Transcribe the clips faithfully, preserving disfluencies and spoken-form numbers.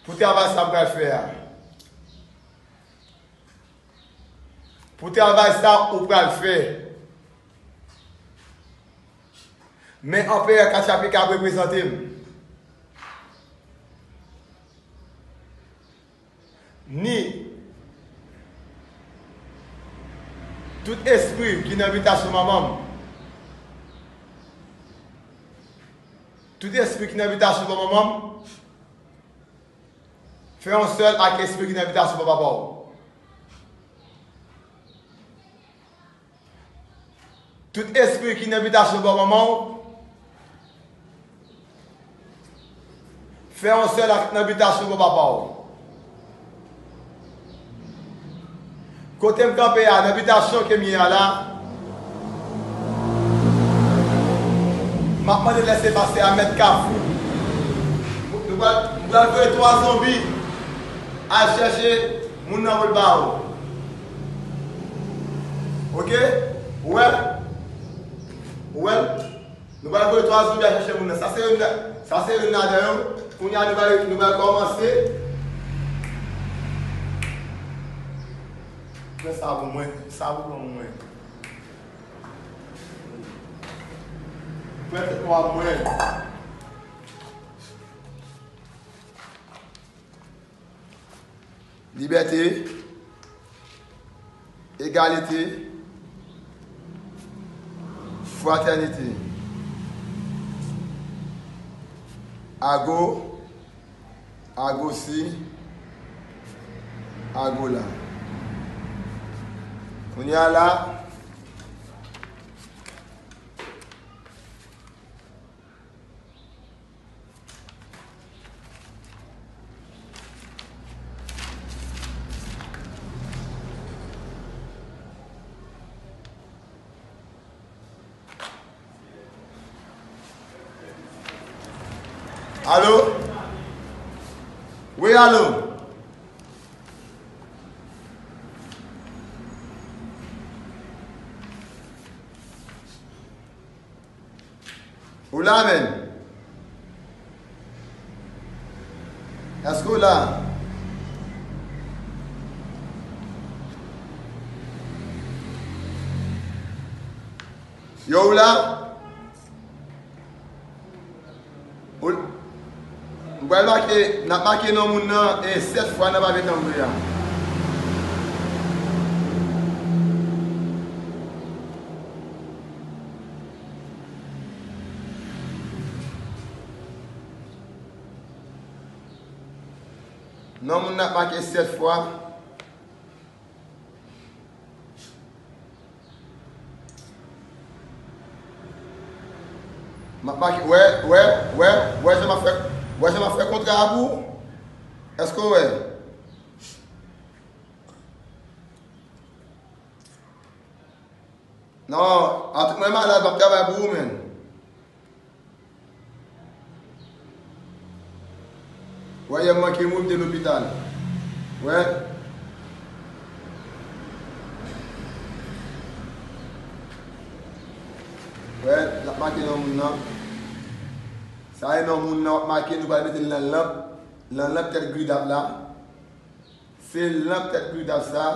Pou travay sa m pral fè a. Pou travay sa ou pral fè. Men anperè Katya Pika ap reprezante m. Ni tout espri ki nan bitasyon manman m. Tout espri ki nan bitasyon manman m. Fè yon sèl ak espri ki nan bitasyon papa w. Tout espri ki nan bitasyon bò manman w, fè yon sèl ak nan bitasyon bò papa w. Kote m kanpe a, nan bitasyon ke m ye a la, m ap mande lèsepase a mèt Kafou. Nou pral, nou pral voye twa zonbi al chèche moun nan pou l ba ou. Oke? Ou wè? Ou wè? Nou pral voye twa zonbi al chèche moun nan. Sa se youn nan, sa se youn ladan yo. Kounye a nou pral, nou pral kòmanse. Pran sa pou mwen. Sa pou mwen. Pran tèt nwa pou mwen. Libète, egalite, fratènite. Ago, agosi, agola. Kounye a la, Alo? Wi, alo? Ou la, menm? Èske w la? Yo, ou la? Ou, m pral make, n ap make non moun nan, e, sèt fwa nan papye tanbri a. Non moun nan ap make sèt fwa. M ap make, wè, wè, wè, wè jan m ap fè, wè jan m ap fè kontra a pou ou? Èske w wè? Non, an tout mwen malad, m ap travay pou ou, menm. Wè, yè m manke mouri, m te lopital. Wè. Wè, l ap make non moun nan. Sa e non moun nan w ap make, nou pral mete l nan lanp, nan lanp tèt gridap la. Se lanp tèt gridap sa.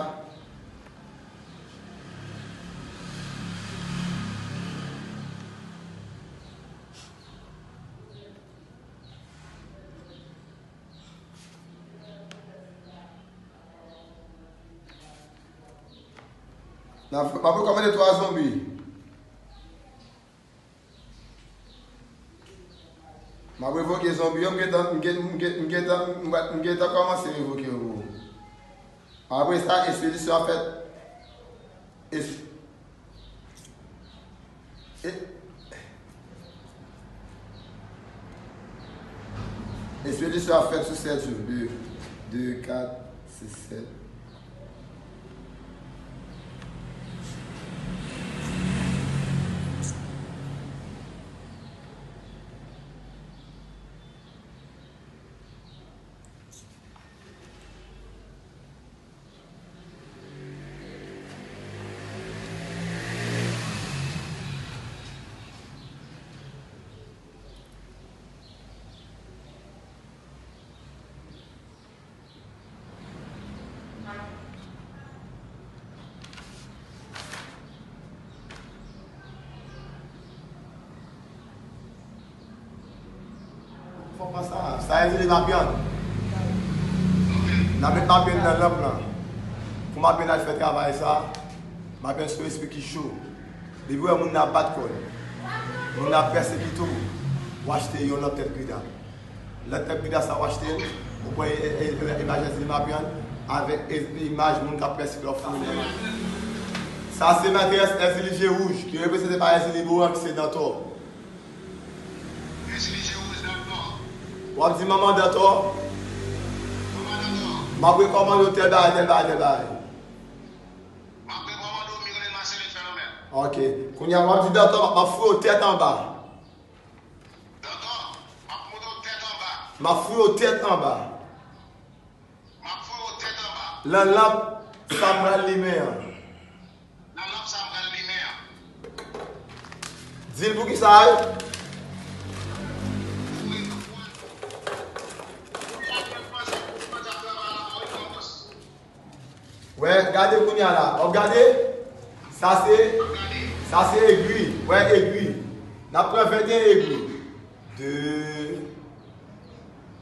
N ap, m ap rekòmande twa zonbi. M ap revoke zonbi yo, m gentan, m gen, m gen, m gentan, m gentan kòmanse revoke yo pou ou. Apre sa, espedisyon ap fèt. Es-, e-, espedisyon ap fèt sou sèt jou. De, de, kat, sis, sèt. Kòman sa? Sa e zile mapyann. N ap met mapyann nan lanp lan. Pou mapyann al fè travay sa, mapyann se yon espri ki cho. Depi w wè moun nan ap bat kò l, moun nan ap pèsekite w, w achte yon lòt tèt grida. Lòt tèt grida sa w achte l, ou pran e- e- e- imaj zile mapyann avèk e- imaj moun k ap pèsekite w ap foure nan lanp. Sa se materès Èzili Je Wouj, ki reprezante pa Èzili Boran, ki se Dantò. W ap di manman Dantò, m ap rekòmande w tèl bagay, tèl bagay, tèl bagay. Ok. Kounye a, w ap di Dantò, m ap, m ap foure w tèt anba. M ap foure w tèt anba. Nan lanp sa m pral limen an. Di l poukisa l. Wè, gade kounye a la. W ap gade? Sa se, sa se egwi. Wè, egwi. N ap pran venteyen egwi. De,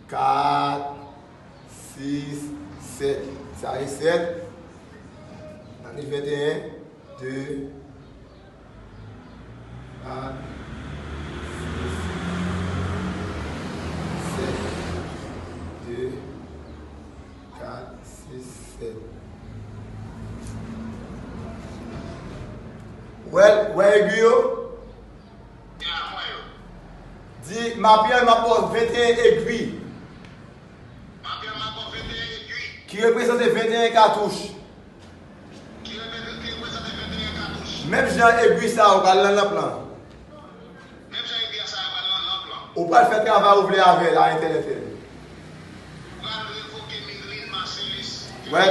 kat, sis, sèt. Sa e sèt. Ann li venteyen, de, kat, sis, sèt. De, kat, sis, sèt. Wè, wè egwi yo? Di, mapyann, m ap ba w venteyen egwi. Ki reprezante venteyen katouch. Menm jan egwi sa yo pral nan lanp lan. Ou pral fè travay ou vle avè l a entèl entèl. Wè,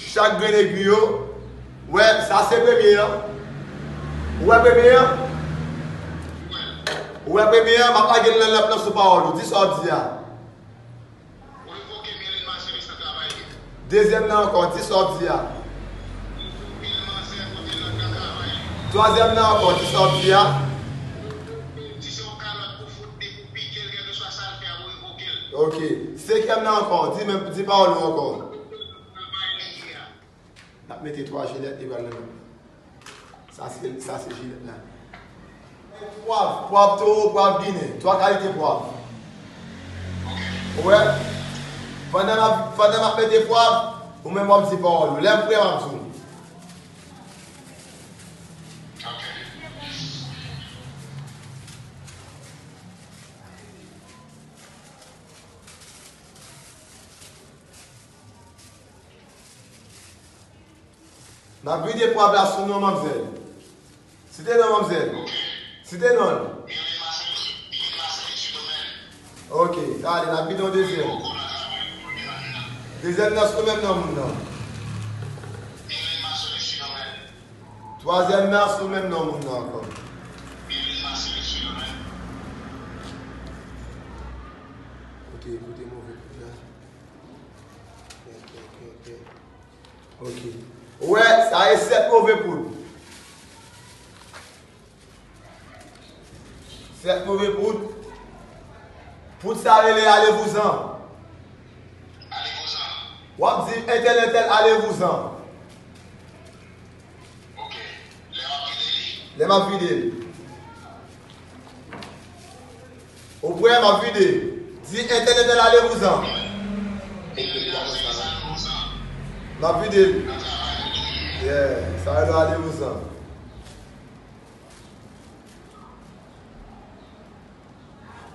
chak grenn egwi yo. Wè, sa se premye an. Ou wè premye an? Ou wè premye an, m ap lage l nan lanp lan sou pawòl ou. Di sa w ap di a. Dezyèm nan ankò, di sa w ap di a. Twazyèm nan ankò, di sa w ap di a. Ok. Senkyèm nan ankò, di menm, di pawòl ou ankò. N ap mete twa jilèt li pral nan men. Sa se, sa se jilèt la. Pwav, pwav towo, pwav ginen. Twa kalite pwav. Ou wè? Pandan m ap, pandan m ap mete pwav, ou menm w ap di pawòl ou. Lè m prè, m ap di w. M ap vide pwav la sou non manmzèl. Site non manmzèl. Site non l. Ok, ale, n ap vide yon dezyèm. Dezyèm nan sou menm non moun nan. Twazyèm nan sou menm non moun nan ankò. Kote, kote move poud la? Kè, kè, kè, kè. Ok. Ou wè, sa e sèt move poud. Sèt move poud. Poud sa rele alevouzan. W ap di entèl entèl alevouzan. Lè m ap vide l. Ou prè, m ap vide. Di entèl entèl alevouzan. M ap vide l. Yeah, sa rele alevouzan.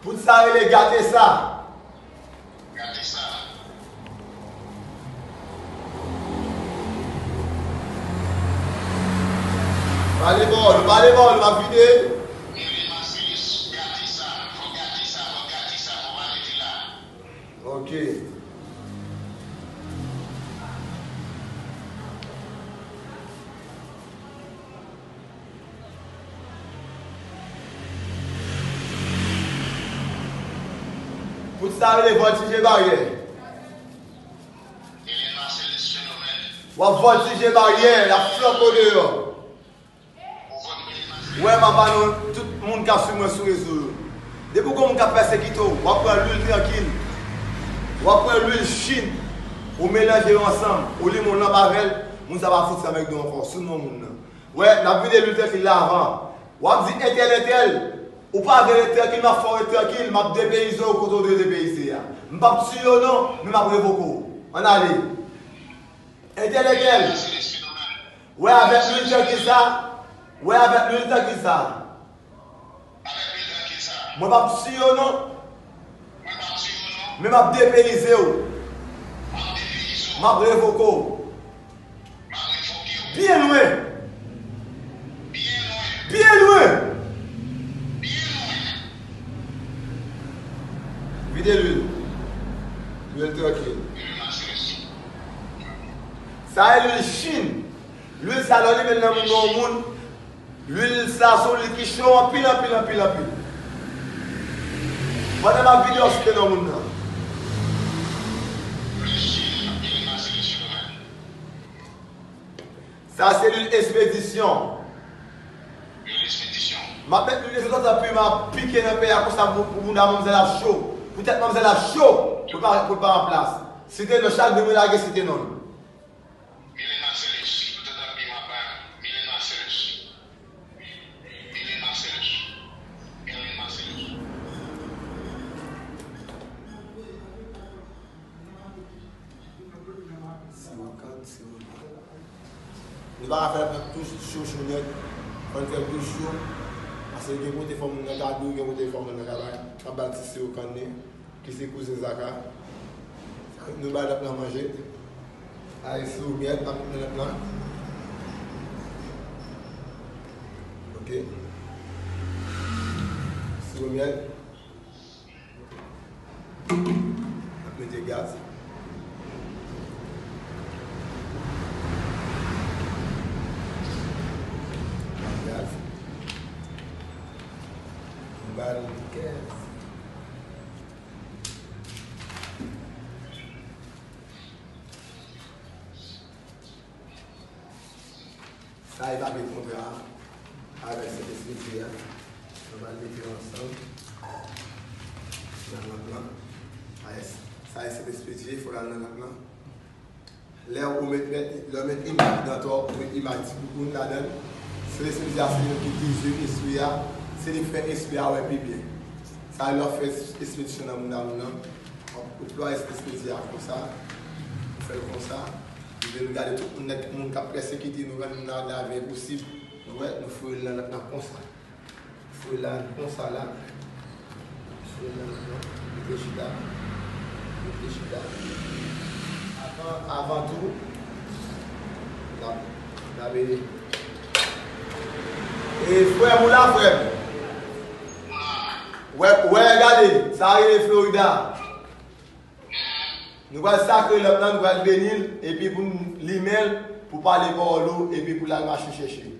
Poud sa rele gate sa. Gate sa. Pale bò, pale bò, m ap vide. Gate sa, fò gate sa, fò gate sa, fò pa rete la. Ok. Poud sa rele vòltije baryè. W ap vòltije baryè, l ap flanke w deyò. Wè, m ap ba nou tout moun k ap swiv mwen sou rezo yo. Depi w gen yon moun k ap pèsekite w, w ap pran lwil trankil, w ap pran lwil chin, ou melanje yo ansanm, ou li moun lan avè l, moun sa pa fout sa avèk nou ankò, sou non moun nan. Wè, n ap vide lwil trankil la avan. W ap di entèl, entèl, ou pa vle ret trankil, m ap fè w ret trankil, m ap depeyize w kote w dwe depeyize a. M p ap tiye w non, men m ap revoke w. Ann ale. Entèl, entèl. Wè avèk lwil trankil sa, wè avèk lwil trankil sa. Mwen p ap tiye w non. Men m ap depeyize w. M ap revoke w. Byen lwen. Byen lwen. Vide lwil. Lwil trankil. Sa e lwil chin. Lwil sa lè w limen l nan moun yon moun, lwil sa se yon lwil ki cho anpil, anpil, anpil, anpil. Pandan m ap vide w site non moun nan. Sa se lwil espedisyon. M ap met lwil espedisyon, sa pi m ap pike nan pè a konsa pou, pou moun a manmzèl ap cho. Pou tèt manmzèl ap cho. Pou l pa, pou l pa an plas. Site non chak grenn mwen lage site non l. Milen Marcellus, pou tèt ap pi m ap bay. Milen Marcellus. Milen Marcellus. Milen Marcellus. Siwo kann, siwo kann. Nou pa ka fè l pran tou cho cho nèt. Fò n fè l tou cho. Paske gen kote fò moun nan ka dou, gen kote fò moun nan ka bay. N ap ba l ti siwo kann li. Ki se kouzen Zaka. Nou bay lòt lan manje. Ay, siwo myèl, n ap met nan lòt lan. Ok. Siwo myèl. N ap mete gaz. Gaz. Nou bay l gaz. Sa e papye kontra a avèk Sentespri a. Nou pral mete yo ansanm nan lanp lan. Sa e, sa e Sentespri, fò l al nan lanp lan. Lè ou met, met, lè w met imaj Dantò, ou met imaj Ti Koukoun ladan l, Sentespri a se li menm ki dirije espri a, se li ki fè espri a wè pi byen. Sa lè w fè espedisyon nan moun nan, moun nan, w ap plwaye Sentespri a konsa, ou fè l konsa, epi nou gade tout moun nèt, moun k ap pèsekite nou, rann nou nan lavi enposib, nou wè, nou foure l nan, nan konsa. Foure la konsa la. Foure la, mete chita. Mete chita. Avan, avan tou, n ap, n ap ede. E frè m, ou la, frè m? Wè, wè, gade, sa rele Florida. Nou pral sakre lanp lan, nou pral beni l, epi pou n limen l, pou pale pawòl ou, epi pou l al mache chèche.